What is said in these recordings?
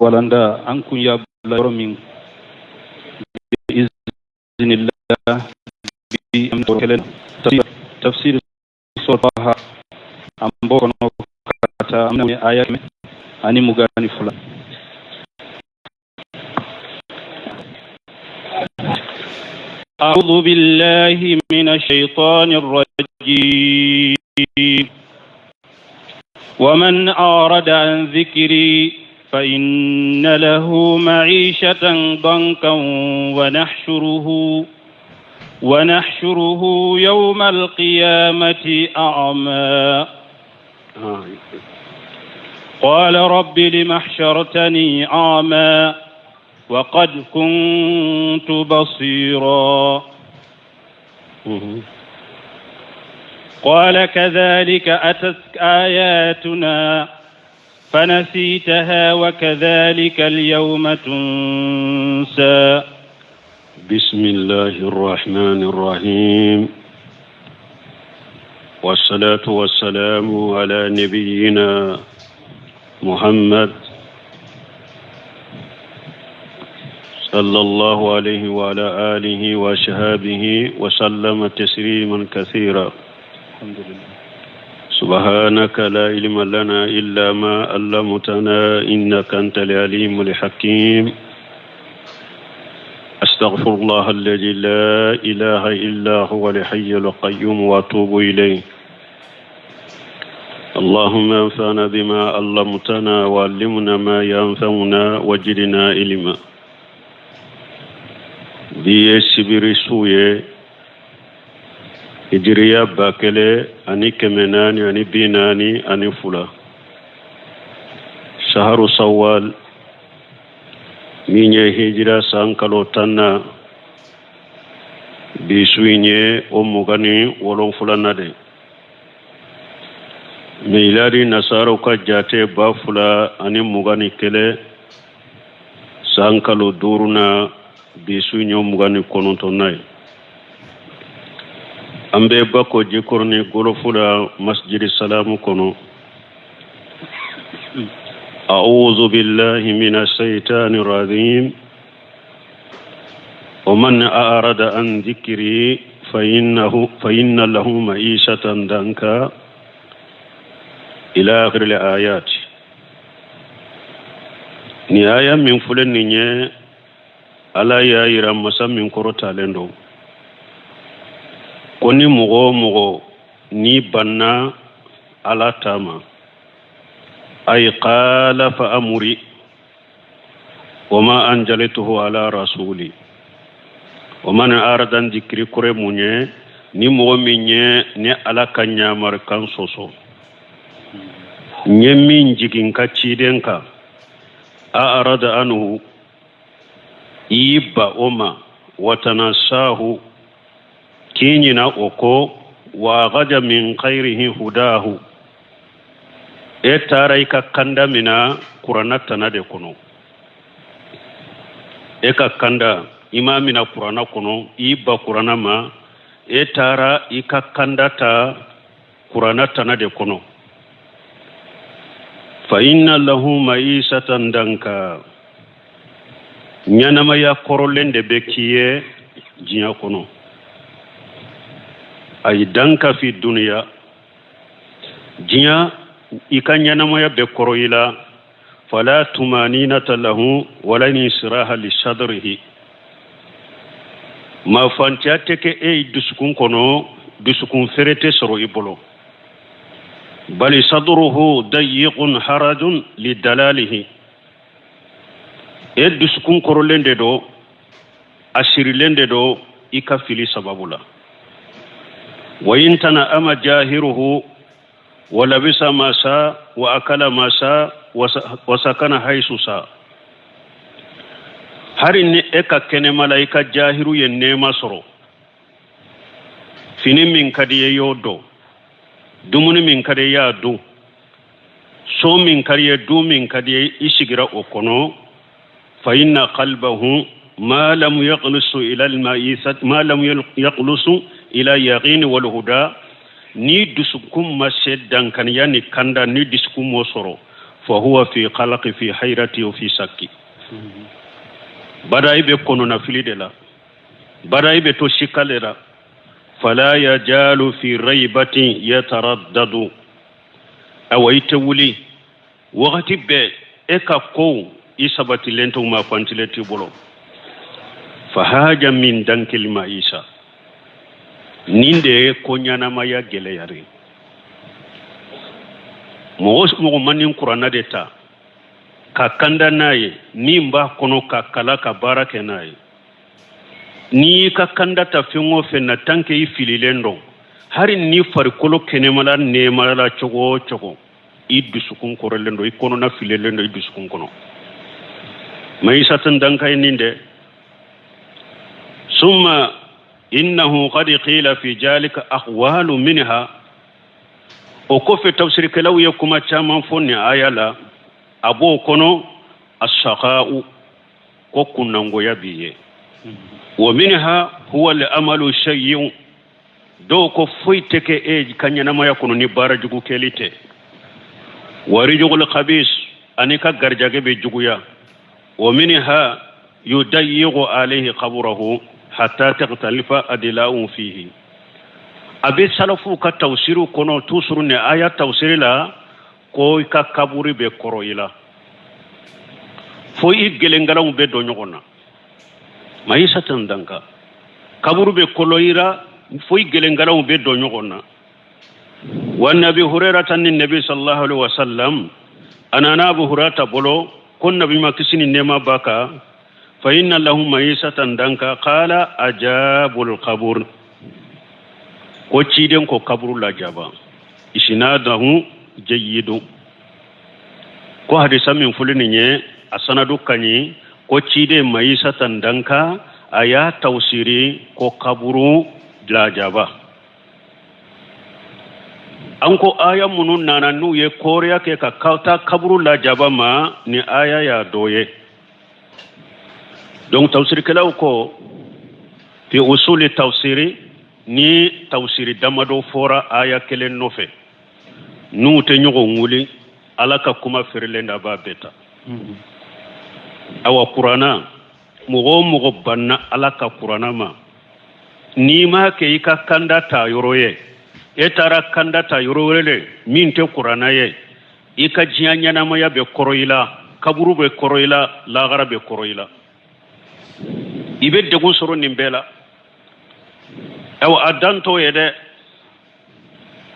Walanda an kun y'a bila yɔrɔ min, biiznillah bi an kelen tafsir sɔrɔ an b'o kɔnɔ ka taa an bɛna aya 122. أعوذ بالله من الشيطان الرجيم. ومن أعرض عن ذكري فإن له معيشة ضنكا ونحشره يوم القيامة أعمى. قال رب لم حشرتني أعمى وقد كنت بصيرا؟ قال كذلك أتتك آياتنا فنسيتها وكذلك اليوم تنسى. بسم الله الرحمن الرحيم، والصلاة والسلام على نبينا محمد صلى الله عليه وعلى آله وصحبه وسلم تسليما كثيرا. الحمد لله. سبحانك لا علم لنا إلا ما علمتنا إنك أنت العليم الحكيم. أستغفر الله الذي لا إله إلا هو الحي القيوم وأتوب إليه. اللهم انفعنا بما علمتنا وعلمنا ما ينفعنا وزدنا علما. Bi ye sibiri su ye, hijiriya 1442, saharu sawal, min ye hijira san kalo 10na, bi su in ye o 27nan de. Miladi nasaraw ka jate 2021 san kalo duurunan, bi su in ye 29nan ye. An bɛ Bako Jikɔrɔni golofu la, Masjidi Salamu kɔnɔ. أعوذ بالله من الشيطان الرجيم. ومن أعرض عن ذكري فإن له معيشة ضنكا إلى آخر الآيات. Ni aya min filɛ nin ye, Ala y'a yira masa min kɔrɔtalen don ko ni mɔgɔ o mɔgɔ n'i banna Ala ta ma, ay khalafa amri wa ma anzaltuhu ala rasuli. Wa man arada an dhikri kɔrɔ mun ye? Ni mɔgɔ min ye ne Ala ka ɲamarikan sɔsɔ, n ye min jigin n ka ciden kan, a arada anhu, i y'i ban o ma, watanasahu, k'i ɲina o kɔ, wa akhadha min ghayrihi hudahu, e taara i ka kanda mina Kurana tana de kɔnɔ. E ka kanda, i m'a mina Kurana kɔnɔ, i ban Kurana ma, e taara i ka kanda ta Kurana tana de kɔnɔ. Fa inna lahu ma'isatan danka, ɲɛnamaya kɔrɔlen de bɛ k'i ye diɲɛ kɔnɔ. Ayi danka fi duniya, diɲɛ i ka ɲɛnamaya bɛ kɔrɔ i la. Fala tumaninata lahu wala insiraha li sadrihi, mafantiya tɛ kɛ e ye dusukun kɔnɔ, dusukun fɛrɛ tɛ sɔrɔ i bolo. Bali sadruhu dayiqun harajun li dalalihi, e dusukun kɔrɔlen de don, a sirilen de don i ka fili sababu la. Wa in tana'ama jahiruhu wa labisa ma sa wa akala ma sa wa sakana haisu sa, hari ni e ka kɛnɛma la, i ka jahiru ye nɛɛma sɔrɔ, fini min ka di i ye y'o don, dumuni min ka di i y'a dun, so min ka di i ye, du min ka di i ye, i sigira o kɔnɔ. Fa inna qalbahu ma lam yakhlusu ila al-ma'isat ma lam yakhlusu ila yaqini wal huda, ni dusukun ma se dankaniya ni kanda, ni dusukun m'o sɔrɔ, Fa huwa fi qalaqi fi hayrati wa fi sakki. Bada i bɛ kɔnɔnafili de la, bada i bɛ to sika de la. Fala yajalu fi raybatin yataraddadu. Awa, i tɛ wuli wagati bɛɛ, e ka kow i sabatilen tɛ, ma fantilen t'i bolo. Fahaja min dankil maisa, nin de ye ko ɲɛnamaya gɛlɛyari. Mɔgɔ mɔgɔ ma nin kuranna de ta ka kanda n'a ye, min b'a kɔnɔ ka kala ka baara kɛ n'a ye, n'i y'i ka kanda ta fɛn o fɛn na, tant que i fililen don, hari ni farikolo kɛnɛmala nɛɛmala cogo o cogo, i dusukun kɔrɔlen don, i kɔnɔna fililen don i dusukun kɔnɔ. Maisatan danka ye nin dɛ. Summa innahu qad qila fi jalika aqwalu minha. O kɔfɛ, tafsirikɛlaw ye kuma caman fɔ nin aya la. A b'o kɔnɔ asaka'u, ko kunnangoya b'i ye. Wa minha huwa al-amalu shay'un. Dɔw ko foyi tɛ kɛ e ka ɲɛnamaya kɔnɔ ni baara jugu kɛli tɛ. Wa rijugul khabis, ani ka garijɛgɛ bɛ juguya. Wa minha yudayigu alayhi qaburahu hatta takhtalifa adila'u fihi. A bɛ salafuw ka tafsiriw kɔnɔ toujours ni aya tafsiri la, ko i ka kaburi bɛ kɔrɔ i la fo i gɛlɛngalanw bɛ don ɲɔgɔn na. Maisatan danka, kaburu bɛ kɔlɔ i la fo i gɛlɛngalanw bɛ don ɲɔgɔn na. Wa nabi hurairata ni nabi sallallahu alaihi wasallam, a nana Abu Hurairata bolo ko nabi ma kisi ni nɛɛma b'a kan, fa inna lahum maisatan danka. Qala ajabul qabur, ko ciden ko kaburu lajaba. Isnadahu jayyidu, ko hadisa min fɔli nin ye, a sanadu ka ɲi, ko ciden maisatan danka a y'a tawsiri ko kaburu lajaba. An ko aya minnu nana n'u ye kɔrɔya kɛ ka taa kaburu lajaba ma, ni aya y'a dɔ ye. Donc tafsirikɛlaw ko fi usuli tafsiri, ni tafsiri damadɔ fɔra aya kelen nɔfɛ, n'u tɛ ɲɔgɔn wuli, Ala ka kuma feerelen da b'a bɛɛ ta. Awa, kuranna, mɔgɔ o mɔgɔ banna Ala ka kuranna ma, n'i m'a kɛ i ka kanda ta yɔrɔ ye, e taara kanda ta yɔrɔ wɛrɛ le min tɛ kuranna ye, i ka diɲɛ ɲɛnamaya bɛ kɔrɔ i la, kaburu bɛ kɔrɔ i la, lagara bɛ kɔrɔ i la, i bɛ degun sɔrɔ nin bɛɛ la. Awa, a dan t'o ye dɛ.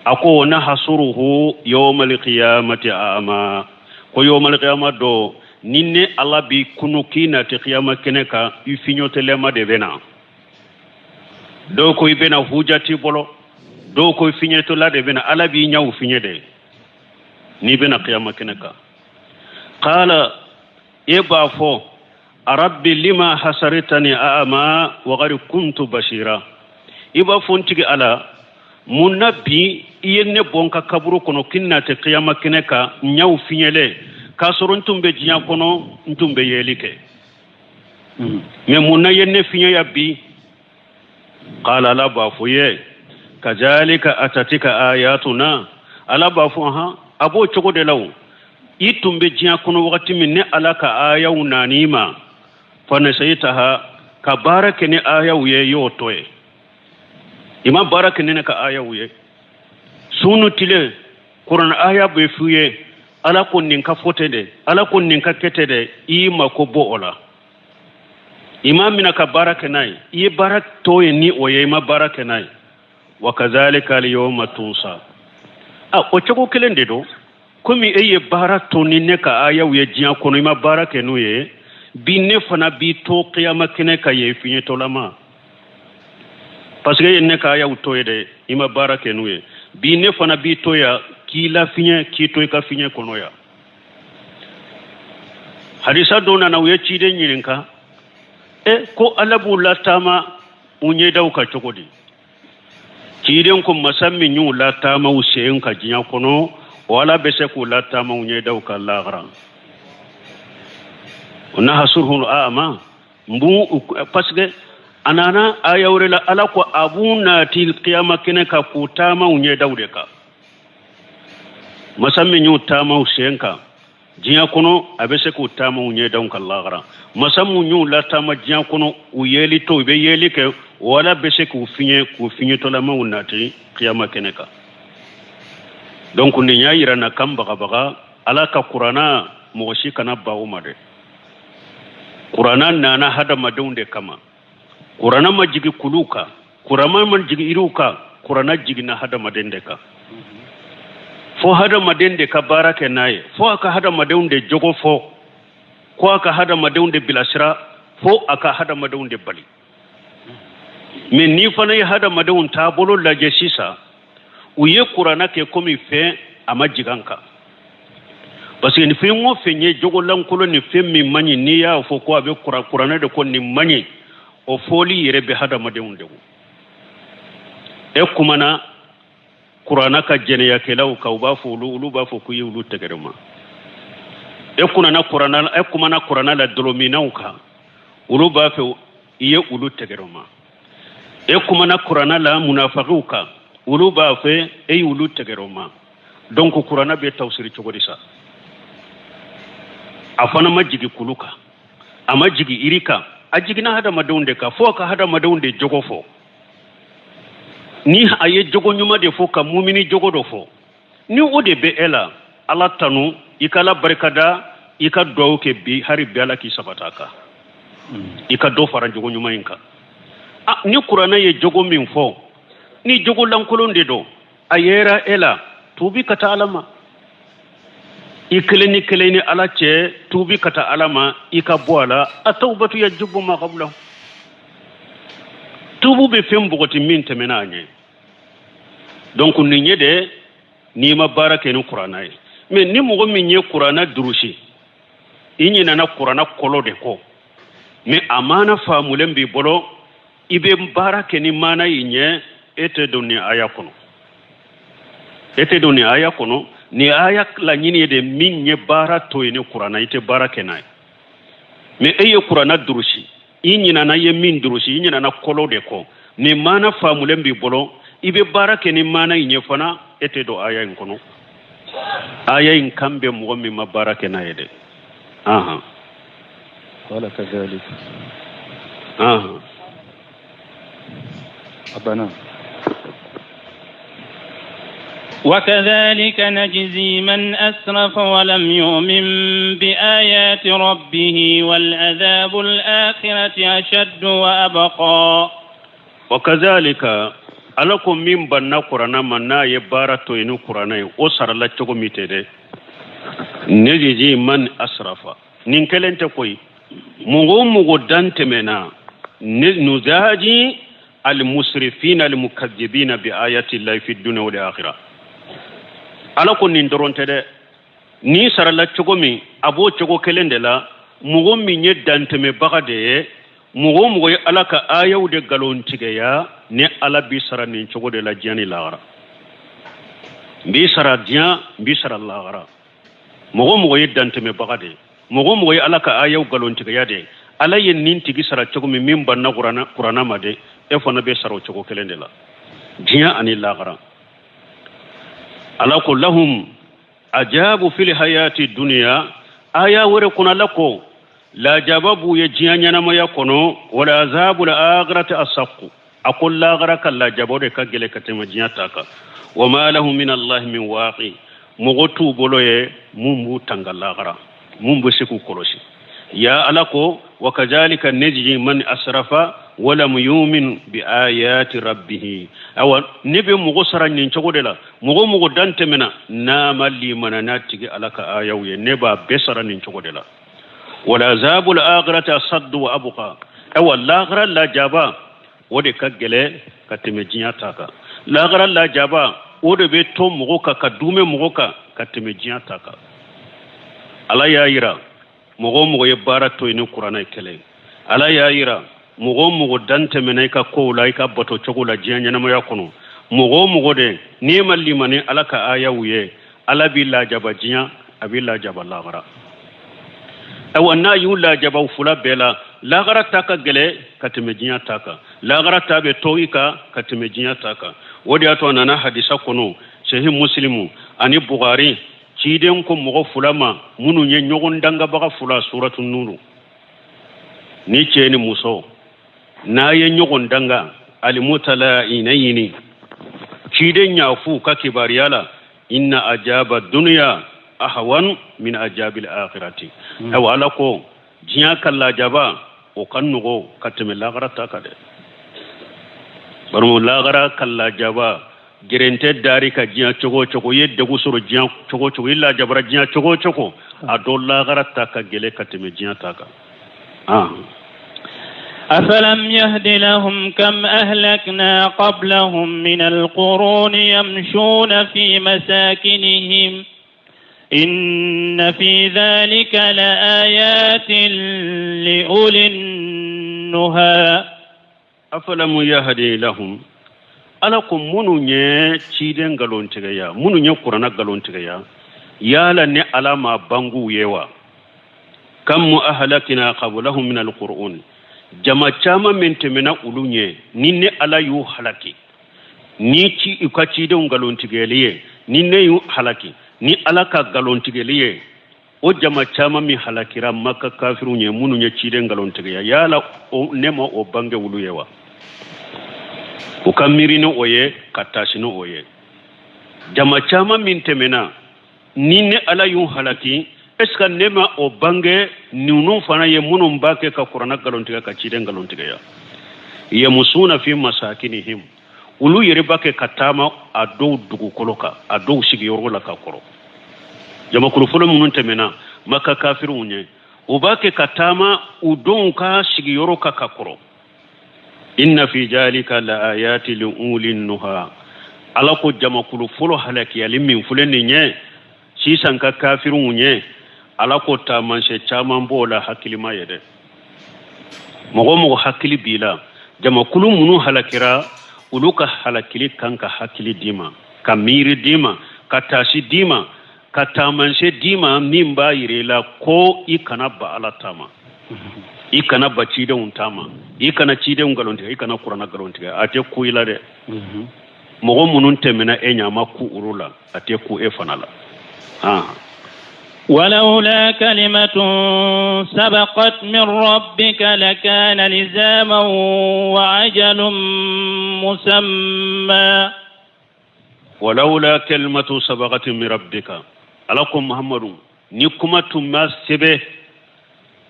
A ko nahasuruhu yawmal qiyamati a'ma, ko yawmal qiyama dɔ, ni ne Ala b'i kunu k'i nati qiyama kɛnɛ kan, i fiɲɔtɛlɛma de bɛ na. Dɔw ko i bɛna huja t'i bolo, dɔw ko i fiɲɛtɔla de bɛna. Ala b'i ɲɛw fiɲɛ de n'i bɛna qiyama kɛnɛ kan. Qala, e b'a fɔ rabbi lima hasaritani a'ama wa qad kuntu basira. I b'a fɔ n tigi Ala, mun na bi i ye ne bɔ n ka kaburu kɔnɔ k'i nati kiyama kɛnɛ kan n ɲɛw fiɲɛlen, k'a sɔrɔ n tun bɛ diɲɛ kɔnɔ, n tun bɛ yeli kɛ? Mais mun na ye ne fiɲɛya bi? Qala, Ala b'a fɔ ye kazalika atatika ayatuna. Ala b'a fɔ han, a b'o cogo de la. O i tun bɛ diɲɛ kɔnɔ wagati min ne Ala ka ayaw nan'i ma, fanasayitaha, ka baara kɛ ni ayaw ye, i y'o to ye, i ma baara kɛ ni ne ka ayaw ye. Sunu tile kuran aya bɛ f'u ye, Ala ko nin ka fɔ ten dɛ, Ala ko nin ka kɛ ten dɛ, i mako bɔ o la, i ma mina ka baara kɛ n'a ye, i ye baara to ye ni o ye, i ma baara kɛ n'a ye. Wa kazalika al-yawma tunsa. A o cogo kelen de don, komi e ye baara to ni ne ka ayaw ye diɲɛ kɔnɔ, i ma baara kɛ n'u ye, bi ne fana b'i to kiyama kɛnɛ kan ye fiɲɛtɔlama, parce que e ye ne ka ayaw to ye dɛ, i ma baara kɛ n'u ye. Bi ne fana b'i to yan k'i lafiɲɛ, k'i to i ka fiɲɛ kɔnɔ yan. Hadisa dɔ nana, u ye ciden ɲininka e ko Ala b'u lataama u ɲɛdaw kan cogo di? Ciden ko masa min y'u lataama u sen kan diɲɛ kɔnɔ, o Ala bɛ se k'u lataama u ɲɛdaw kan lahara. O nahasuruhu a'ma n b'u, parce que a nana aya wɛrɛ la, Ala ko a b'u nati kiyama kɛnɛ kan k'u taama u ɲɛdaw de kan. Masa min y'u taama u sen kan. Diɲɛ kɔnɔ a bɛ se k'u taama u ɲɛdaw kan lahara. Masa mun y'u lataama diɲɛ kɔnɔ, u yeli to, u bɛ yeli kɛ, o Ala bɛ se k'u fiɲɛ, k'u fiɲɛtɔlamaw nati kiyama kɛnɛ kan. Donc nin y'a yira na kan bagabaga Ala ka kurana, mɔgɔ si kana ban o ma dɛ. Kurana nana hadamadenw de kama. Kurana ma jigi kuluw kan, kurana ma jigi yiriw kan, kurana jiginna hadamaden de kan. Fo hadamaden de ka baara kɛ n'a ye, fo a ka hadamadenw de jogo fɔ, ko a ka hadamadenw de bilasira, fo a ka hadamadenw de bali. Mais n'i fana ye hadamadenw taabolo lajɛ sisan, u ye kurana kɛ komi fɛn a ma jigin an kan, parce que ni fɛn o fɛn ye jogolankolon ni fɛn min man ɲi, n'i y'a fɔ ko a bɛ kuranɛ de ko nin man ɲi, o fɔli yɛrɛ bɛ hadamadenw degun. E kumana kuranɛ ka jɛnɛyakɛlaw kan, u b'a fɔ olu b'a fɔ k'u ye olu tɛgɛrɛ ma. E kumana kuranɛ la dɔlɔminnaw kan, olu b'a fɛ i ye olu tɛgɛrɛ ma. E kumana kuranɛ la munafakiw kan, olu b'a fɛ e y'olu tɛgɛrɛ ma. Donc kuranɛ bɛ tafsiri cogo di sa? A fana ma jigi kulu kan, a ma jigi iri kan, a jiginna hadamadenw de kan. Fo a ka hadamadenw de jogo fɔ. Ni a ye jogo ɲuman de fɔ, ka mumini jogo dɔ fɔ, ni o de bɛ e la, Ala tanu, i ka Ala barikada, i ka duwawu kɛ bi, hari bi Ala k'i sabata a kan, i ka dɔ fara jogo ɲuman in kan. Ni kuranɛ ye jogo min fɔ, ni jogo lankolon de don, a yera e la, tuubi ka taa Ala ma. I kelen ni kelen ni Ala cɛ, tuubi ka taa Ala ma, i ka bɔ a la. Atawbatu yajubu ma qabla, tuubu bɛ fɛn bɔgɔti min tɛmɛna a ɲɛ. Donc nin ye de n'i ma baara kɛ ni kuranɛ ye. Mais ni mɔgɔ min ye kuranɛ durusi, i ɲinana kuranɛ kɔlɔ de kɔ, mais a maana faamulen b'i bolo, i bɛ baara kɛ ni maana in ɲɛ, e tɛ don nin aya kɔnɔ, e tɛ don nin aya kɔnɔ. Nin aya laɲini ye de min ye baara to yen ni kuranɛ, i tɛ baara kɛ n'a ye. Mais e ye kuranɛ durusi, i ɲinana i ye min durusi, i ɲinana kɔlɔ de kɔ, ni maana faamulen b'i bolo, i bɛ baara kɛ ni maana in ye fana, e tɛ don aya in kɔnɔ. Aya in kan bɛ mɔgɔ min ma baara kɛ n'a ye dɛ. Ahan. Qala kadhalika. Ahan. A banna. وكذلك نجزي من أسرف ولم يؤمن بآيات ربه والعذاب الآخرة أشد وأبقى. وكذلك, Ala ko min banna kuranna ma, n'a ye baara to yen ni kuranna ye, o sarala cogo min tɛ dɛ. Nejiji man asrafa, nin kelen tɛ koyi. Mɔgɔ o mɔgɔ dan tɛmɛna, nujazi almusrifina almukadibina bi ayati llahi fi dunya wal akhirah. Ala ko nin dɔrɔn tɛ dɛ. Nin sarala cogo min, a b'o cogo kelen de la. Mɔgɔ min ye dantɛmɛbaga de ye, mɔgɔ o mɔgɔ ye Ala ka ayaw de nkalontigiya, ni Ala b'i sara nin cogo de la diɲɛ ni lahara. N b'i sara diɲɛ, n b'i sara lahara. Mɔgɔ o mɔgɔ ye dantɛmɛbaga de ye, mɔgɔ o mɔgɔ ye Ala ka ayaw nkalontigiya de ye, Ala ye nin tigi sara cogo min, min banna kuranna ma de, e fana bɛ sara o cogo kelen de la diɲɛ ani lahara. Ala ko lahum ajabu fil hayati duniya. Aya wɛrɛ kɔnɔ, Ala ko lajaba b'u ye diɲɛ ɲɛnamaya kɔnɔ. Wala azabul akhirati asaqu, a ko lagara ka lajaba de ka gɛlɛ ka tɛmɛ diɲɛ ta kan. Wa ma lahum min allahi min waqi, mɔgɔ t'u bolo ye mun b'u tanga lagara, mun bɛ se k'u kɔlɔsi. Ya Ala ko wa kazalika najzi man asrafa walam yumin bi ayati rabbihi. Awa, ne bɛ mɔgɔ sara nin cogo de la. Mɔgɔ o mɔgɔ dan tɛmɛna n'a ma limana n'a tigi Ala ka ayaw ye, ne b'a bɛɛ sara nin cogo de la. Wala azabul akhirati asaddu wa abqa. Awa, lagara lajaba o de ka gɛlɛ ka tɛmɛ diɲɛ ta kan. Lagara lajaba o de bɛ to mɔgɔ kan, ka duumɛ mɔgɔ kan ka tɛmɛ diɲɛ ta kan. Ala y'a yira mɔgɔ o mɔgɔ ye baara to yen ni kuranɛ ye kelen. Ala y'a yira mɔgɔ o mɔgɔ dan tɛmɛna i ka kow la, i ka bato cogo la diɲɛ ɲɛnamaya kɔnɔ, mɔgɔ o mɔgɔ de n'i ma limani Ala ka ayaw ye, Ala b'i lajaba diɲɛ, a b'i lajaba lagara. Awa, n'a y'u lajaba u fila bɛɛ la, lagara ta ka gɛlɛ ka tɛmɛ diɲɛ ta kan. Lagara ta bɛ to i kan ka tɛmɛ diɲɛ ta kan. O de y'a to a nana hadisa kɔnɔ, Sahih Muslimu ani Bukhari. Ciden ko mɔgɔ fula ma minnu ye ɲɔgɔn dangabaga fula, suratu nuru, ni cɛ ni muso n'a ye ɲɔgɔn danga, alimutala'inayini, ciden y'a f'u ka kibaruya la: inna ajaba dunuya ahwan min ajabil akhirati. Ayiwa, Ala ko diɲɛ ka lajaba, o ka nɔgɔ ka tɛmɛ lagara ta kan dɛ. Bari lagara ka lajaba gɛrɛntɛ dari ka diɲɛ cogo o cogo, i ye degun sɔrɔ diɲɛ cogo o cogo, i lajabara diɲɛ cogo o cogo, a dɔ lagara ta ka gɛlɛn ka tɛmɛ diɲɛ ta kan. أفلم يهد لهم كم أهلكنا قبلهم من القرون يمشون في مساكنهم إن في ذلك لآيات لأولي النهى. أفلم يهد لهم, Ala ko minnu ye ciden nkalontigɛya, minnu ye Kurana nkalontigɛya, yala ni Ala ma bangu ye wa? Kam ahlakina qablahum min alqurun, jama caman min tɛmɛna olu ɲɛ, ni ne Ala y'u halaki ni ci u ka cidenw nkalontigɛli ye, ni ne y'u halaki ni Ala ka nkalontigɛli ye, o jama caman min halakira Maka kafiriw ye, minnu ye ciden nkalontigɛya, yala ne ma o bange olu ye wa? U ka miiri ni o ye, ka taasi ni o ye. Jama caman min tɛmɛna, ni ne Ala y'u halaki, est ce que ne ma o bange ninnu fana ye, minnu b'a kɛ ka Kuranna nkalontigɛ, ka ciden nkalontigɛya? Yamusuna fi masakinihim, olu yɛrɛ b'a kɛ ka taama a dɔw dugukolo kan, a dɔw sigiyɔrɔ la ka kɔrɔ. Jamakulu fɔlɔ minnu tɛmɛna Maka kafiriw ɲɛ, u b'a kɛ ka taama u denw ka sigiyɔrɔ kan ka kɔrɔ. Inna fi jalika la ayati li uli nuha. Ala ko jamakulu fɔlɔ halakiyali min filɛ nin ye sisan ka kafiriw ɲɛ, Ala ko taamasiyɛn caman b'o la hakilima ye dɛ. Mɔgɔ o mɔgɔ hakili b'i la, jamakulu minnu halakira, olu ka halakili kan ka hakili d'i ma, ka miiri d'i ma, ka taasi d'i ma, ka taamasiyɛn d'i ma min b'a yira i la ko i kana ba Ala ta ma, i kana ba cidenw ta ma, i kana cidenw nkalon tigɛ, i kana Kuranna nkalon tigɛ. A tɛ ku i la dɛ. Mɔgɔ minnu tɛmɛna e ɲɛ, a ma ku olu la, a tɛ ku e fana la. ولولا كلمة سبقت من ربك لكان لزاما وأجل مسمى. ولولا كلمة سبقت من ربك, Ala ko Muhammadu, ni kuma tun ma sɛbɛ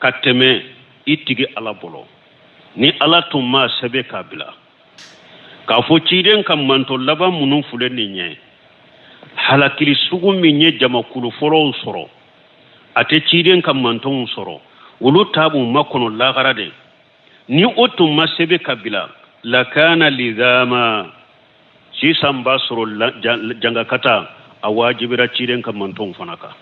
ka tɛmɛ i tigi Ala bolo, ni Ala tun ma sɛbɛ k'a bila k'a fɔ ciden ka mantɔ laban minnu filɛ nin ye, halakili sugu min ye jamakulu fɔlɔw sɔrɔ, a tɛ ciden ka mantɔnw sɔrɔ, olu ta b'u makɔnɔ lagara de, ni o tun ma sɛbɛ ka bila, lakana lizama, sisan b'a sɔrɔ jangakata a wajibira ciden ka mantɔnw fana kan.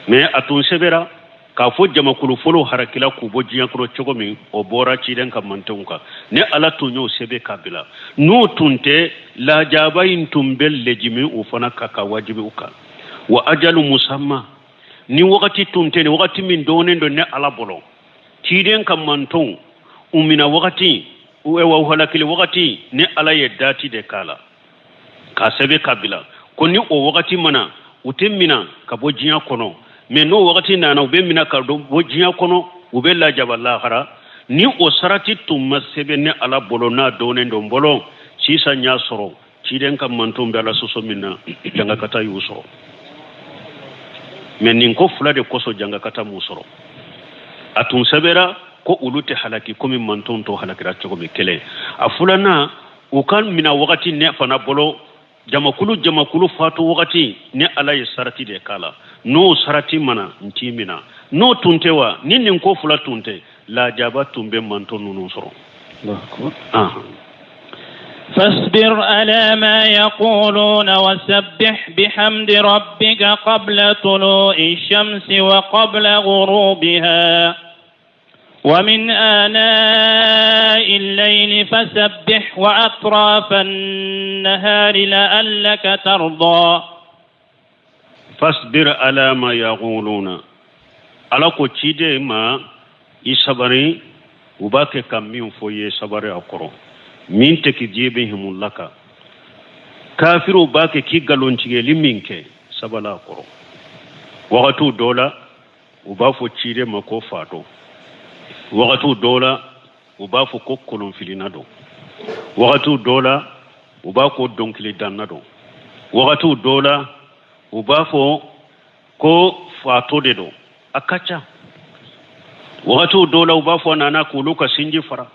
Mais a tun sɛbɛra k'a fɔ jamakulu fɔlɔw harakila k'u bɔ diɲɛ kɔrɔ cogo min, o bɔra ciden ka mantɔnw kan. Ni Ala tun y'o sɛbɛn ka bila, n'o tun tɛ, lajaba in tun bɛ lejimi o fana kan ka wajibi u kan. Wa ajalu musamma, ni wagati tun tɛ, ni wagati min dɔnnen don ne Ala bolo, ciden ka mantɔnw u mina wagati wa u halakili wagati, ni Ala ye dati de k'a la k'a sɛbɛn ka bila ko ni o wagati mana, u tɛ mina ka bɔ diɲɛ kɔnɔ. Mais n'o wagati nana, u bɛ mina ka bɔ diɲɛ kɔnɔ, u bɛ lajaba lahara. Ni o sarati tun ma sɛbɛn ne Ala bolo, n'a dɔnnen don bolo, sisan y'a sɔrɔ ciden ka mantonw bɛ Ala sɔsɔ min na, jangakata y'u sɔrɔ. Mais nin ko fila de kosɔn jangakata m'u sɔrɔ: a tun sɛbɛra ko olu tɛ halaki komi mantonw tɔ halakira cogo min, kelen. A filanan, u ka mina wagati ne fana bolo, jamakulu jamakulu fatu wagati, ni Ala ye sarati de k'a la, n'o sarati mana n t'i mina. N'o tun tɛ wa, ni nin ko fila tun tɛ, lajaba tun bɛ manton ninnu sɔrɔ. فاصبر على ما يقولون وسبح بحمد ربك قبل طلوع الشمس وقبل غروبها ومن آناء الليل فسبح وأطراف النهار لعلك ترضى. فاصبر على ما يقولون, Ala ko ciden ma, i sabari u b'a kɛ ka min fɔ i ye, sabari a kɔrɔ. Min takdibihim laka, kafiriw b'a kɛ k'i galontigɛli min kɛ, sabali a kɔrɔ. Wagatiw dɔw la u b'a fɔ ciden ma ko fatɔ, wagatiw dɔw la u b'a fɔ ko kolonfilinna don, wagatiw dɔw la u b'a ko dɔnkilidanna don, wagatiw dɔw la u b'a fɔ ko fatɔ de don. A ka ca. Wagatiw dɔw la u b'a fɔ a nana k'olu ka sinji fara.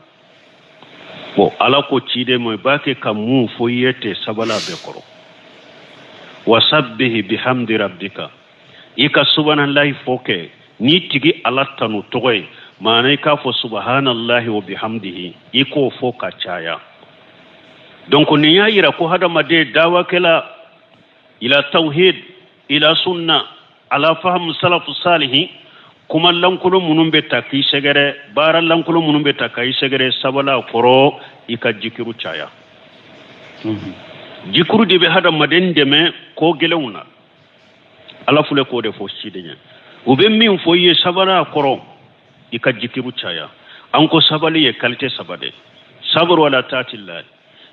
Bon, Ala ko ciden ma, i b'a kɛ ka mun fɔ i ye tɛ sabali a bɛɛ kɔrɔ. Wasabbihi bihamdi rabbika, i ka subahanallahi fɔ kɛ n'i tigi Ala tanu tɔgɔ ye. Maana i k'a fɔ subahanallahi wa bihamdihi, i k'o fɔ ka caya. Donc nin y'a yira ko hadamaden dawakɛla ila tawhid, ila sunna, ala fahamu salafu salihi, kuma lankolon minnu bɛ ta k'i sɛgɛrɛ, baara lankolon minnu bɛ ta k'i sɛgɛrɛ, sabali a kɔrɔ, i ka jikiru caya. Jikuru de bɛ hadamaden dɛmɛ ko gɛlɛnw na. Ala filɛ k'o de fɔ ciden ye. U bɛ min fɔ i ye, sabali a kɔrɔ, i ka jikiru caya. An ko sabali ye qualité saba de: saburu ala taatillah,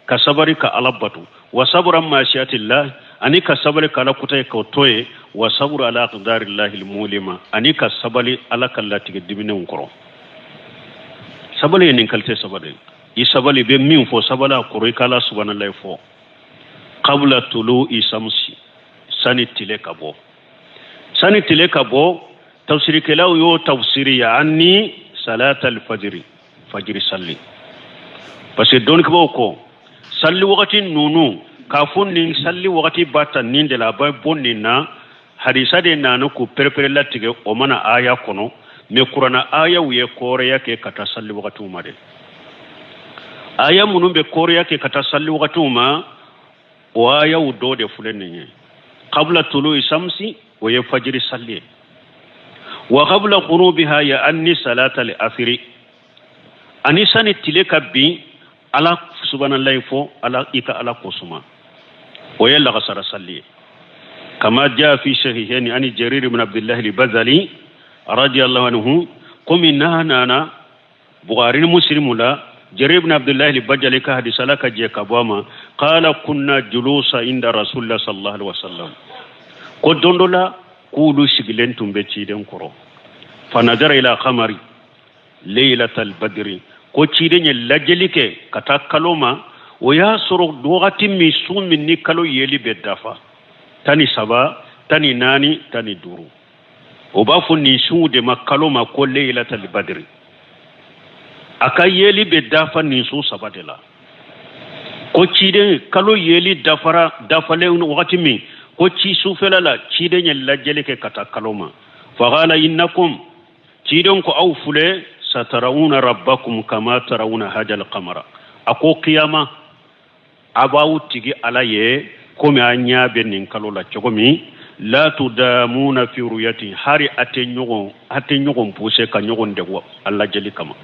ka sabari ka Ala bato, wa saburu an maasiyatillah, ani ka sabali ka Ala kuta ye k'o to ye, wa saburu ala aqdarillahi mulima, ani ka sabali Ala ka latigɛ diminenw kɔrɔ. Sabali ye nin qualité saba de. I sabali bɛ min fɔ, sabali a kɔrɔ, i ka Ala subahanallahi fɔ qabla tulu'i samsi, sani tile ka bɔ. Sani tile ka bɔ, tafsirikɛlaw y'o tafsiri yaani salat al-fajri, fajiri salli, parce que dɔnnikɛbaw ko salli wagati ninnu, k'a fɔ nin salli wagati b'a ta nin de la, a bɛ bɔ nin na, hadisa de nana k'u perepere latigɛ. O mana aya kɔnɔ, mais kuranna ayaw ye kɔrɔya kɛ ka taa salli wagatiw ma de. Aya minnu bɛ kɔrɔya kɛ ka taa salli wagatiw ma, o ayaw dɔ de filɛ nin ye: qabla tului samsi, o ye fajiri salli ye, wa qabla ghurubiha, ya anni salata al asiri, ani sani tile ka bin, Ala subhanallahi fɔ, Ala i ka Ala kosuma, o ye lagasara salli ye. Kama jaa fi sahihaini ani Jarir ibn Abdullah al-Bazali radiyallahu anhu, komi n'a nana Bukhari ni Muslimu la, Jarir ibn Abdullah al-Bajali ka hadisa, Ala ka jɛ ka bɔ a ma, qala kunna julusa inda rasulillah sallallahu alaihi wasallam, ko don dɔ la k'olu sigilen tun bɛ ciden kɔrɔ, fa nazara ila qamari laylatal badri, ko ciden ye lajɛli kɛ ka taa kalo ma. O y'a sɔrɔ wagati min, su min ni kalo yeli bɛ dafa 13, 14, 15, o b'a fɔ nin suw de ma, kalo ma, ko laylatal badri. A ka yeli bɛ dafa nin su saba de la. Ko ciden kalo yeli dafara dafalen wagati min, ko ci sufɛla la, ciden ye lajɛli kɛ ka taa kalo ma. Faqala innakum, ciden ko aw filɛ, satarawuna rabbakum kama tarawuna hajal qamara, a ko kiyama a b'aw tigi Ala ye komi a ɲɛ bɛ nin kalo la cogo min. La tudamuna fi ruyati, hari a tɛ ɲɔgɔn puse ka ɲɔgɔn degun a lajɛli kama.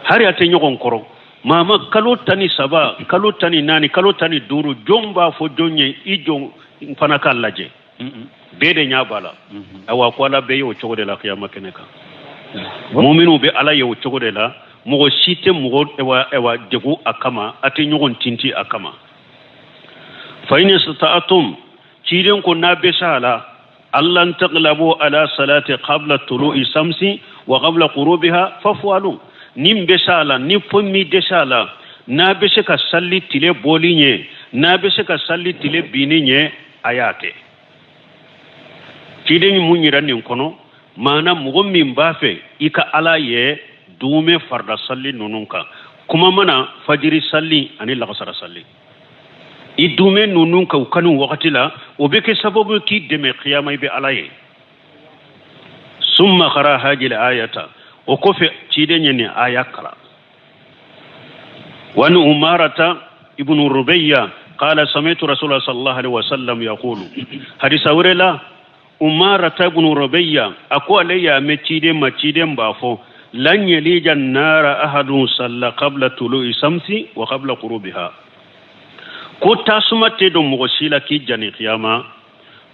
Hari a tɛ ɲɔgɔn kɔrɔ. Maama kalo 13, kalo 14, kalo 15, jɔn b'a fɔ jɔn ye i jɔn fana k'a lajɛ? Bɛɛ de ɲɛ b'a la. Awa, ko Ala bɛɛ ye o cogo de la kiyama kɛnɛ kan. Muminw bɛ Ala ye o cogo de la. Mɔgɔ si tɛ mɔgɔ ɛwa degun a kama, a tɛ ɲɔgɔn tinti a kama. Fa in istata'tum, ciden ko n'a bɛ s'a la, allan taglabu ala salati qabla tulu'i samsi wa qabla ghurubiha faf'alu, ni bɛ s'a la, ni fo min dɛsɛ a la, n'a bɛ se ka salli tile bɔli ɲɛ, n'a bɛ se ka salli tile binni ɲɛ, a y'a kɛ. Ciden mun yira nin kɔnɔ? Maana mɔgɔ min b'a fɛ i ka Ala ye, duumɛ farida salli ninnu kan, kuma mana fajiri salli ani lagasara salli, i duumɛ ninnu kan u kanu wagati la, o bɛ kɛ sababu k'i dɛmɛ kiyama i bɛ Ala ye. Summa qara hajil ayata, o kɔfɛ ciden ye nin aya kalan. Wa an Umarata ibnu Rubayya qala sami'tu rasulullah sallallahu alaihi wasallam yaqulu, hadisa wɛrɛ la, Umarata ibnu Rubayya a ko ale y'a mɛn ciden ma, ciden b'a fɔ: lan yalija nara ahadun salla qabla tulu'i samsi wa qabla ghurubiha, ko tasuma tɛ don mɔgɔ si la k'i jani kiyama,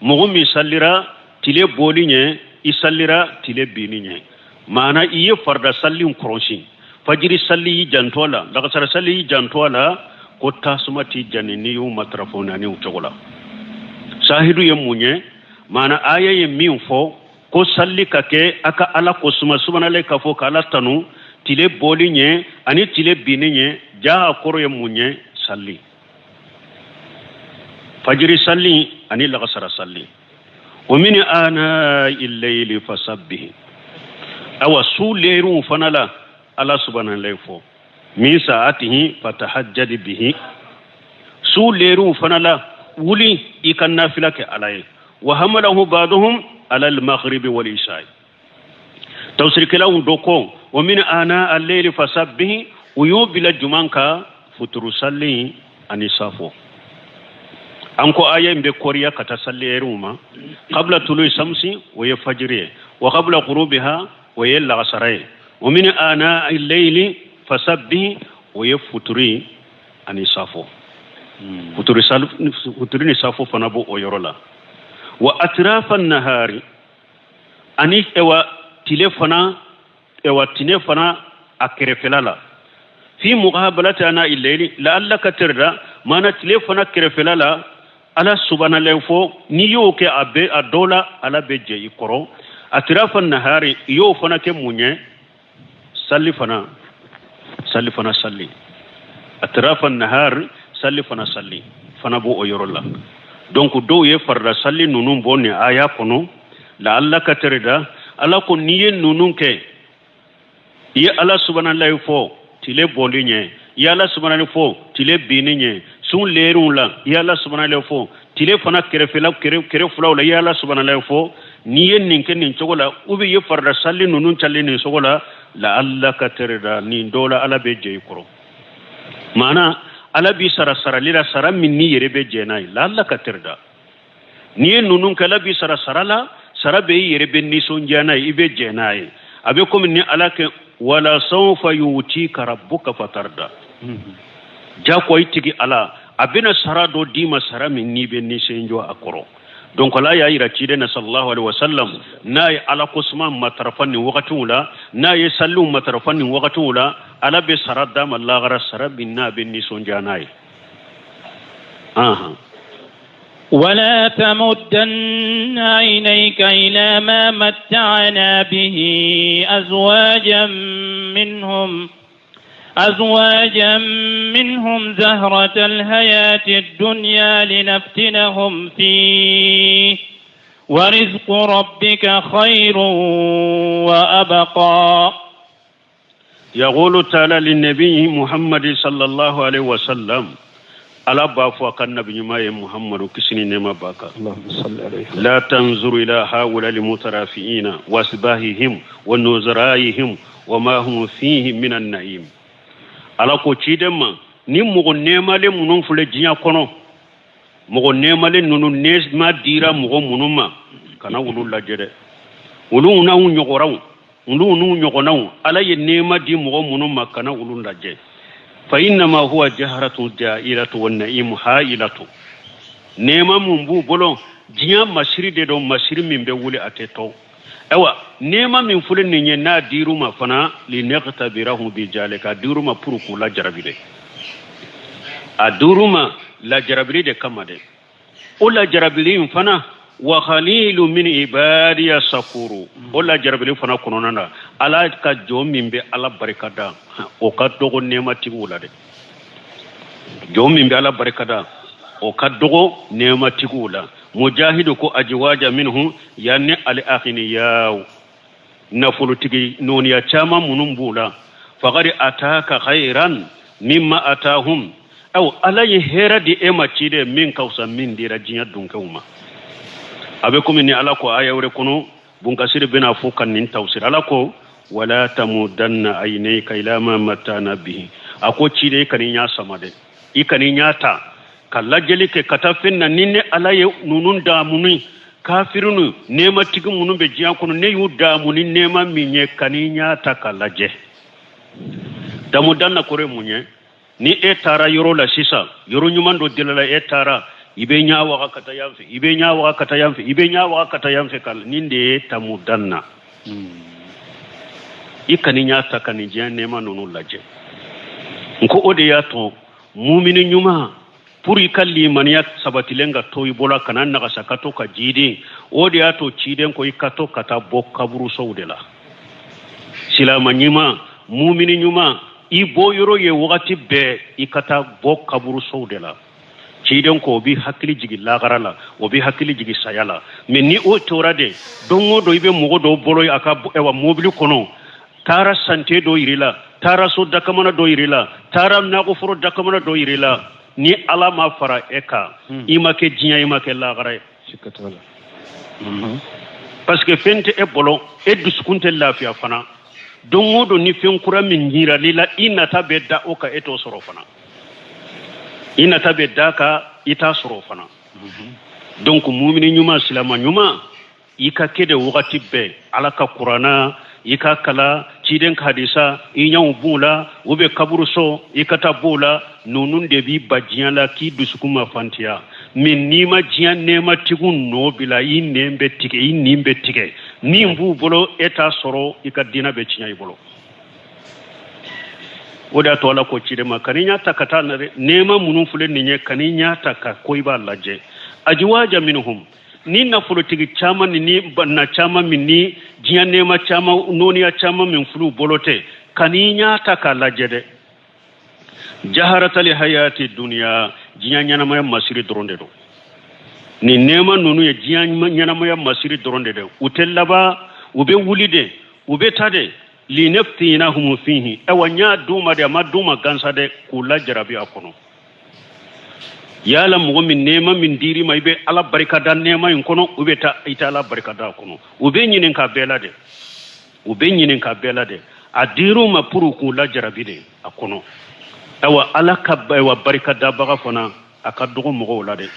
mɔgɔ min sallira tile bɔli ɲɛ, i sallira tile binni ɲɛ. Maana i ye farida salli kɔrɔsi, fajiri salli y'i janto a la, lagasara salli y'i janto a la, ko tasuma t'i jani n'i y'u matarafo naani o cogo la. Sahidu ye mun ye? Maana aya ye min fɔ ko salli ka kɛ a ka Ala ko suma subanalayi k'a fɔ ka Ala tanu tile bɔli ɲɛ ani tile binni ɲɛ, jaa a kɔrɔ ye mun ye? Salli, fajiri salli ani lagasara salli. Wa min anai layli fasabbih, awa su leriw fana la Ala subanalayi fɔ min saatihi fatahajjadi bihi, su leriw fana la wuli i ka nafila kɛ Ala ye. Wa hamalahu ba'duhum ala al-maghribi wal isha'i, tafsirikɛlaw dɔ ko wa min ana al-layli fasabbih, u y'o bila juman kan? Futuru salli ani safo. An ko aya in bɛ kɔriya ka taa salli ɛriw ma. Qabla tului samsi, o ye fajiri ye, wa qabla ghurubiha, o ye lagasara ye, wa min ana al-layli fasabbih, o ye futuri ani safo. Futuri ni safo fana b'o o yɔrɔ la. Wa atrafa nahari, ani ewa tile fana, ewa tile fana a kɛrɛfɛla la, fi muqabalati ana ilayli la'allaka tarda, mana tile fana kɛrɛfɛla la Ala subanalayi fɔ, n'i y'o kɛ a bɛ a dɔ la Ala bɛ jɛ i kɔrɔ. Atrafa nahari, i y'o fana kɛ mun ye? Salli fana, salli fana, salli atrafa nahari, salli fana, salli fana b'o o yɔrɔ la. Donc dɔw ye farida salli ninnu bɔ nin aya kɔnɔ, la'allaka tarda. Ala ko n'i ye ninnu kɛ, i ye Ala subanalayi fɔ tile bɔli ɲɛ, i ye Ala subanalayi fɔ tile binni ɲɛ, sun leriw la i ye Ala subanalayi fɔ, tile fana kɛrɛfɛla kɛrɛ filaw la i ye Ala subanalayi fɔ. N'i ye nin kɛ nin cogo la, ou bien i ye farida salli ninnu cali nin cogo la, la'allaka tarda, nin dɔ la Ala bɛ jɛ i kɔrɔ. Maana Ala b'i sara sarali la, sara min n'i yɛrɛ bɛ jɛ n'a ye. La'allaka tarda, n'i ye ninnu kɛ, Ala b'i sara sara la, sara bɛ i yɛrɛ bɛ nisɔndiya n'a ye, i bɛ jɛ n'a ye. A bɛ komi ni Ala kɛ wala sawfa yutika rabbuka fatarda, jako i tigi Ala a bɛna sara dɔ d'i ma, sara min n'i bɛ nisɔndiya a kɔrɔ. Donc Ala y'a yira ciden na sallallahu alaihi wasallam, n'a ye Ala ko suma matarafa nin wagatiw la, n'a ye salliw matarafa nin wagatiw la, Ala bɛ sara d'a ma lagara, sara min n'a bɛ nisɔndiya n'a ye. Ahan. ولا تمدن عينيك إلى ما متعنا به أزواجا منهم زهرة الحياة الدنيا لنفتنهم فيه ورزق ربك خير وأبقى. يقول تعالى للنبي محمد صلى الله عليه وسلم، ala b'a fɔ a ka nabi ɲuman ye Muhammadu, kisi ni nɛɛma b'a kan. اللهم صل عليه. لا تنظر إلى هؤلاء المترفين وأشباههم ونظرائهم وما هم فيه من النعيم. Ala ko ciden ma, ni mɔgɔ nɛɛmalen minnu filɛ diɲɛ kɔnɔ, mɔgɔ nɛɛmalen ninnu, nɛɛma dira mɔgɔ minnu ma, kana olu lajɛ dɛ. Olu n'anw ɲɔgɔnnaw, olu n'u ɲɔgɔnnaw, Ala ye nɛɛma di mɔgɔ minnu ma, kana olu lajɛ. فإنما هو زهرة زائلة والنعيم هائلة. Nɛɛma mun b'u bolo, diɲɛ masiri de don, masiri min bɛ wuli, a tɛ tɔ. Ayiwa, nɛɛma min filɛ nin ye, n'a dir'u ma fana, لنختبرهم بذلك, a dir'u ma pour k'u lajarabi de, a dir'u ma lajarabili de kama dɛ. O lajarabili in fana, وقليل من عبادي الشكور, o lajarabili fana kɔnɔna na, Ala ka jɔn min bɛ Ala barika da, o ka dɔgɔ nɛɛmatigiw la dɛ. Jɔn min bɛ Ala barika da, o ka dɔgɔ nɛɛmatigiw la. Mujahidu ko أزواجا منهم يعني الأغنياء, nafolotigi nɔniya caman minnu b'u la. فقد أعطاك خيرا مما أعطاهم, aw Ala ye hɛrɛ di e ma ciden, min ka fisa min dira diɲɛ dunkɛw ma. A bɛ komi ni Ala ko aya wɛrɛ kɔnɔ, Bunkasiri bɛna fɔ ka nin tafsir. Ala ko ولا تمدن عينيك إلى ما متعنا به, a ko ciden, i kan'i ɲa sama dɛ, i kan'i ɲa ta ka lajɛli kɛ ka taa fɛn na ni ne Ala ye ninnu damuni, kafirinu nɛɛmatigi minnu bɛ diɲɛ kɔnɔ, ne y'u damu ni nɛɛma min ye, kan'i ɲa ta ka lajɛ. تمدن kɔrɔ ye mun ye? Ni e taara yɔrɔ la sisan, yɔrɔ ɲuman dɔ delila, e taara, i bɛ ɲa waga ka taa yan fɛ, i bɛ ɲa waga ka taa yan fɛ, i bɛ ɲa waga ka taa yan fɛ, ka nin de ye تمدن. I kan'i ɲa ta ka nin diɲɛ nɛɛma ninnu lajɛ. N ko o de y'a to mumini ɲuman Pour i ka limaniya sabatilen ka to i bolo, kana nagasa, ka to ka jiidi. O de y'a to ciden ko i ka to ka taa bɔ kaburusow de la. Silama ɲuman, mumini ɲuman, i bɔ yɔrɔ ye wagati bɛɛ i ka taa bɔ kaburusow de la. Ciden ko o b'i hakili jigin lagara la, o b'i hakili jigin saya la. Mais ni o tora de, don o don i bɛ mɔgɔ dɔw bolo a ka ɛwa mobili kɔnɔ, taara sante dɔ yir'i la, taara so dakamana dɔ yir'i la, taara nakɔforo dakamana dɔ yir'i la, ni Ala ma fara e kan, i ma kɛ diɲɛ, i ma kɛ lagara ye. Parce que fɛn tɛ e bolo, e dusukun tɛ lafiya fana. Don o don ni fɛn kura min yiral'i la, i nata bɛ da o kan, e t'o sɔrɔ fana. I nata bɛ da kan, i t'a sɔrɔ fana. Donc mumini ɲuman, silama ɲuman, i ka kɛ de wagati bɛɛ Ala ka Kurana i ka kala, ciden ka hadisa i ɲɛw b'u la, u bɛ kaburuso i ka taa b'o la. Ninnu de b'i ba diɲɛ la k'i dusukun ma fantiya. Mais n'i ma diɲɛ nɛɛmatigiw nɔ bila, i nɛn bɛ tigɛ, i nin bɛ tigɛ. Min b'u bolo, e t'a sɔrɔ, i ka diinɛ bɛ tiɲɛ i bolo. O de y'a to Ala ko ciden ma, kan'i ɲɛ ta ka taa na dɛ, nɛɛma minnu filɛ nin ye, kan'i ɲɛ ta ka ko i b'a lajɛ. Ajiwaja minhum, ni nafolotigi caman ni banna caman min ni diɲɛ nɛɛma caman, nɔniya caman min fil'u bolo tɛ, kan'i ɲɛ ta k'a lajɛ dɛ. Jaharatali hayati duniya, diɲɛ ɲɛnamaya masiri dɔrɔn de don. Nin nɛɛma ninnu ye diɲɛ ɲɛnamaya masiri dɔrɔn de don, u tɛ laban, u bɛ wuli de, u bɛ taa de. Linaftinahum fihi, awa n y'a d'u ma de, a ma d'u ma gansa dɛ, k'u lajarabi a kɔnɔ. Yala mɔgɔ min nɛɛma min dir'i ma, i bɛ Ala barika da nɛɛma in kɔnɔ, u bɛ taa i tɛ Ala barika da a kɔnɔ. U bɛ ɲininka bɛɛ la dɛ, u bɛ ɲininka bɛɛ la dɛ. A dir'u ma pour k'u lajarabi de a kɔnɔ. Awa Ala ka awa barika dabaga fana a ka dɔgɔ mɔgɔw la dɛ.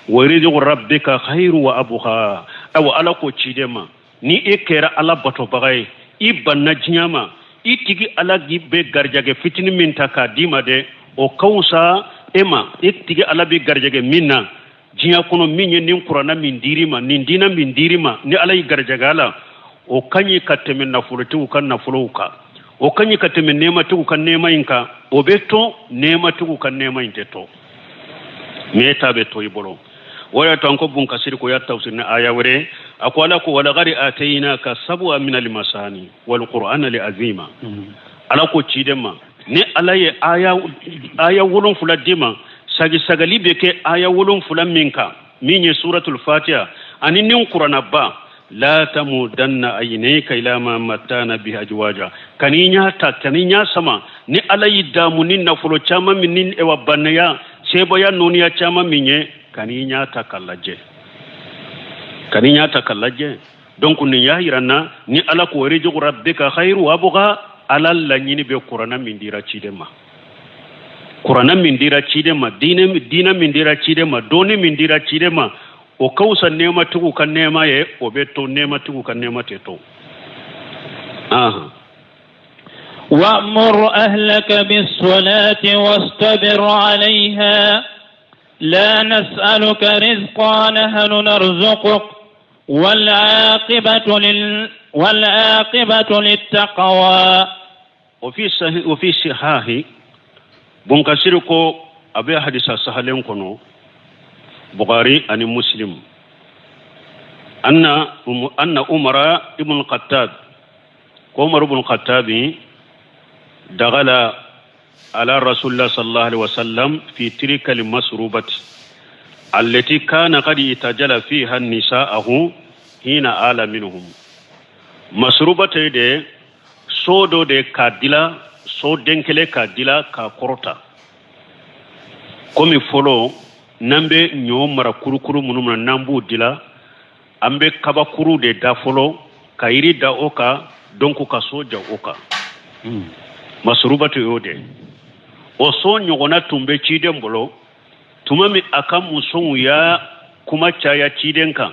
Wa rizqu rabbika khairu wa abqa. Awa Ala ko ciden ma, ni e kɛra Ala batobaga ye, i banna diɲɛ ma, i tigi Ala bɛ garijɛgɛ fitinin min ta k'a d'i ma dɛ, o ka wusa e ma. I tigi Ala bɛ garijɛgɛ min na diɲɛ kɔnɔ, min ye nin Kuranna min dir'i ma, nin diinɛ min dir'i ma, ni Ala y'i garijɛgɛ a la, o ka ɲi ka tɛmɛ nafolotigiw ka nafolow kan, o ka ɲi ka tɛmɛ nɛɛmatigiw ka nɛɛma in kan. O bɛ to, nɛɛmatigiw ka nɛɛma in tɛ to, mɛ e ta bɛ to i bolo. O y'a to an ko Bun Kasiri ko y'a tafsir ni aya wɛrɛ, a ko Ala ko walakadi atayinaka sab'a minal masani wal qur'ana li azima. Ala ko ciden ma, ni Ala ye aya 7 d'i ma, sagisagali bɛ kɛ aya 7 min kan, min ye suratul fatiha ani nin Kuranaba, la tamudanna aynayka ila ma mattana bihi ajwaja, kan'i ɲa ta, kan'i ɲa sama. Ni Ala y'i damu ni nafolo caman min ni ewa bannaya sebaya nɔniya caman min ye, kan'i ɲa ta k'a lajɛ, kan'i ɲa ta k'a lajɛ. Donc nin y'a yira na ni Ala ko rizqu rabbika khairu wa abqa, Ala laɲini bɛ Kuranna min dira ciden ma, Kuranna min dira ciden ma, diinɛ min dira ciden ma, dɔnni min dira ciden ma, o ka wusa nɛɛmatigiw ka nɛɛma ye, o bɛ to, nɛɛmatigiw ka nɛɛma tɛ to. وأمر أهلك بالصلاة واصطبر عليها لا نسألك رزقا نحن نرزقك والعاقبة للتقوى. وفي صحاح، Bun Kasiri ko a bɛ hadisa sahalen kɔnɔ, Bukhari ani Muslim, anna Umara ibn Khattab, ko Umar ibn Khattab dakhala ala Rasulillah sallallahu alaihi wasallam fi tilka almasrubati allati kana qad itajala fiha nisa'ahu hina ala minhum. Masrubata de so dɔ de k'a dila, so den kelen k'a dila k'a kɔrɔta, komi fɔlɔ n'an bɛ ɲɔ mara kurukuru minnu na, n'an b'u dila, an bɛ kabakuru de da fɔlɔ ka yiri da o kan, donc ka so jɔ o kan. Masurubatu y'o de. O so ɲɔgɔnna tun bɛ ciden bolo tuma min a ka musow y'a kuma caya ciden kan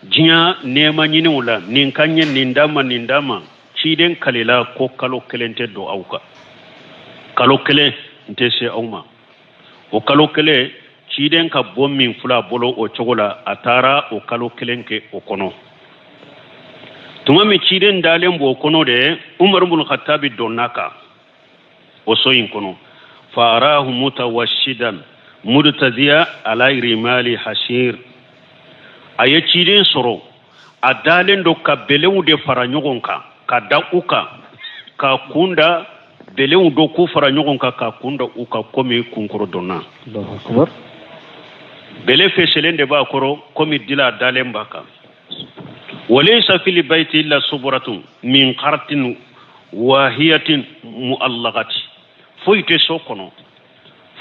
diɲɛ nɛɛma ɲiniw la, nin ka ɲɛ, nin d'a ma, nin d'a ma. Ciden kalila ko kalo kelen tɛ don aw kan, kalo kelen n tɛ se aw ma. O kalo kelen, ciden ka bɔ min filɛ a bolo o cogo la, a taara o kalo kelen kɛ o kɔnɔ. Tuma min ciden dalen b'o kɔnɔ de, Umaru bun Khattabi donna kan o so in kɔnɔ. Faarahu mutawashidan Mudtadiya ala rimali hasir. A ye ciden sɔrɔ a dalen don ka bɛlɛw de fara ɲɔgɔn kan ka da u kan, ka kun da bɛlɛw don k'u fara ɲɔgɔn kan ka kun da u kan komi kunkɔrɔdonnan. Bɛlɛ fɛsɛlen de b'a kɔrɔ komi dila dalen b'a kan. Walaysa fil bayti illa suburatun min khartin wahiyatin mu'allaqati. Foyi tɛ so kɔnɔ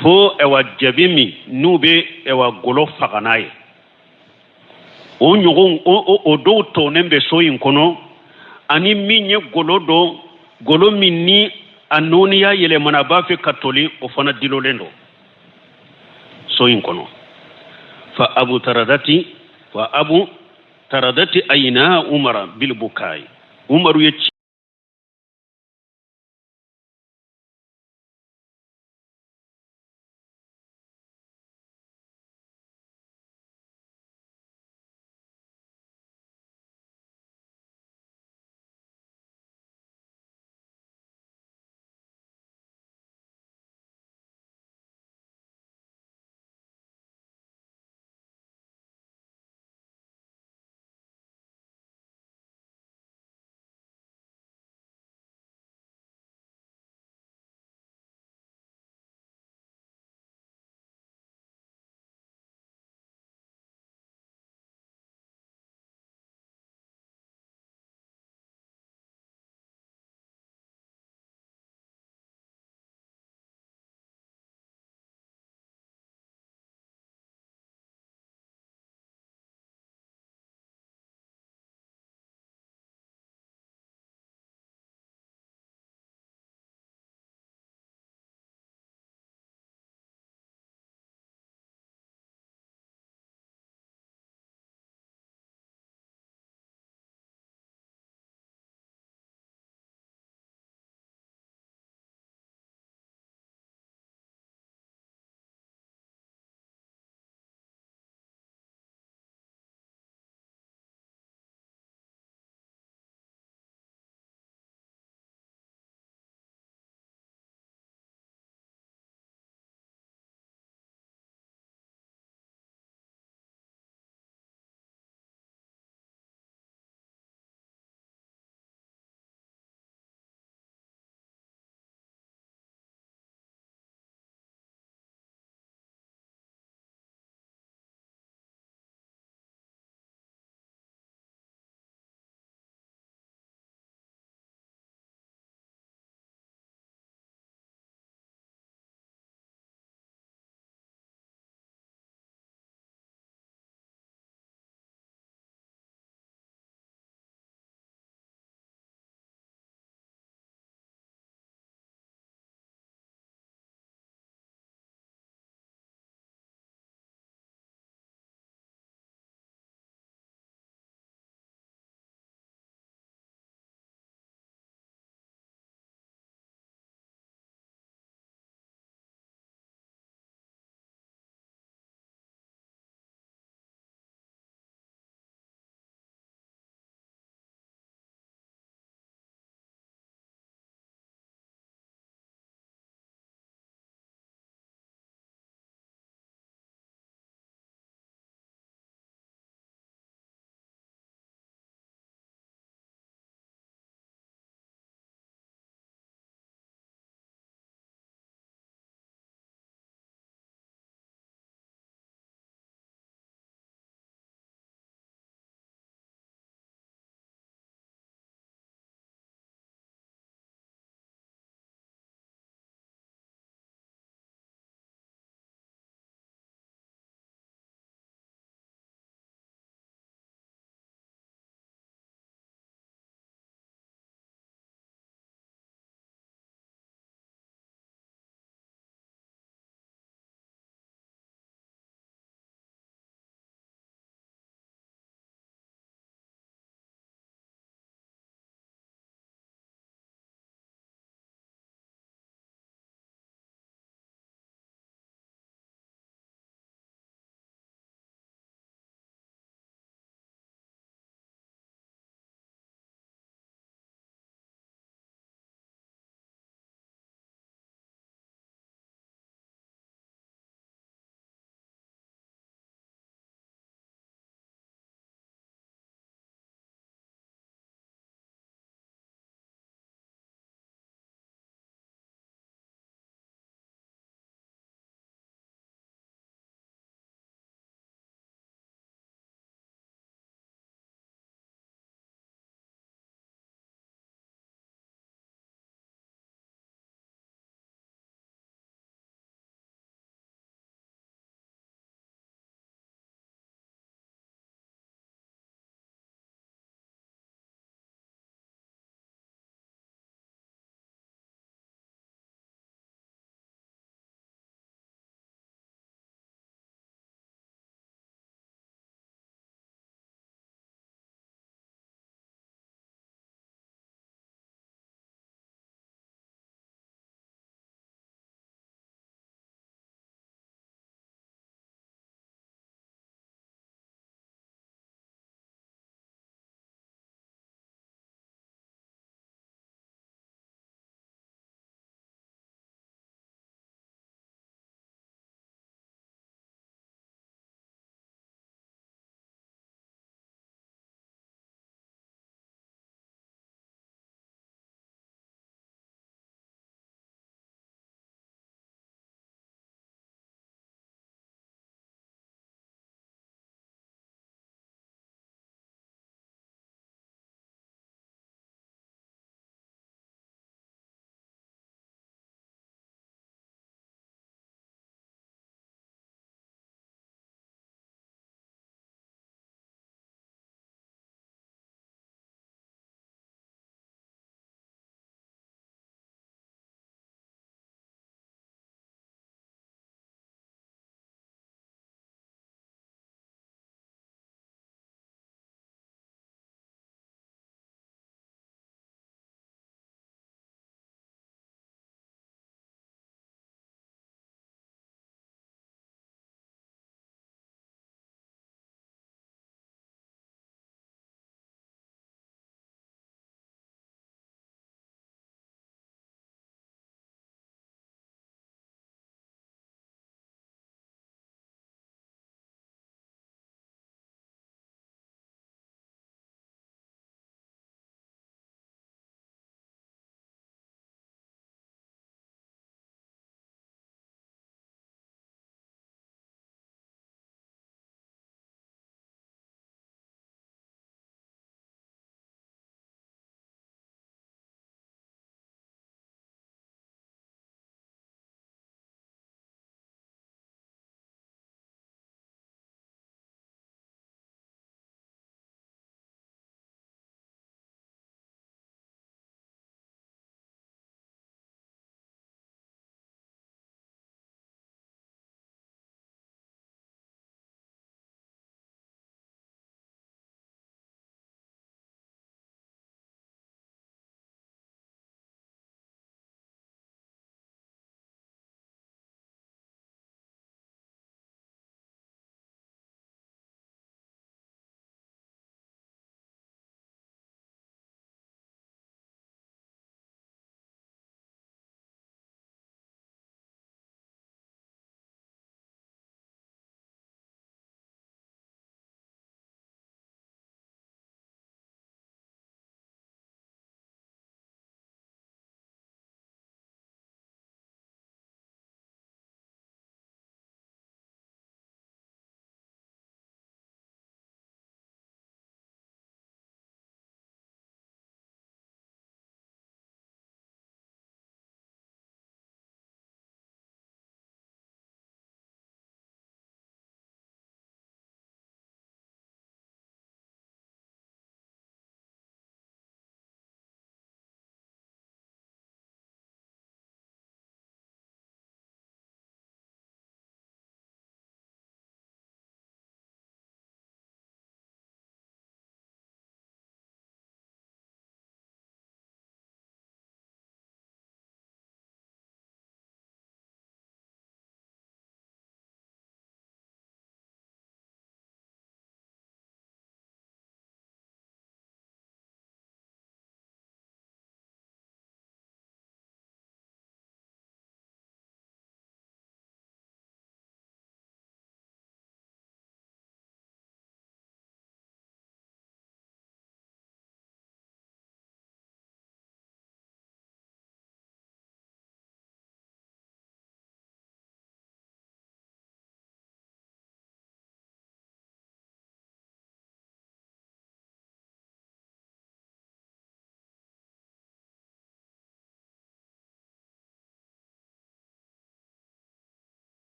fo ɛwa jabi min n'u bɛ ɛwa golo faga n'a ye, o ɲɔgɔn o dɔw tɔnnen bɛ so in kɔnɔ, ani min ye golo dɔ, golo min ni a nɔɔniya yɛlɛmana, a b'a fɛ ka toli, o fana dilolen don so in kɔnɔ. Fa abu taradati ayina Umara bilbukayi. Umaru ye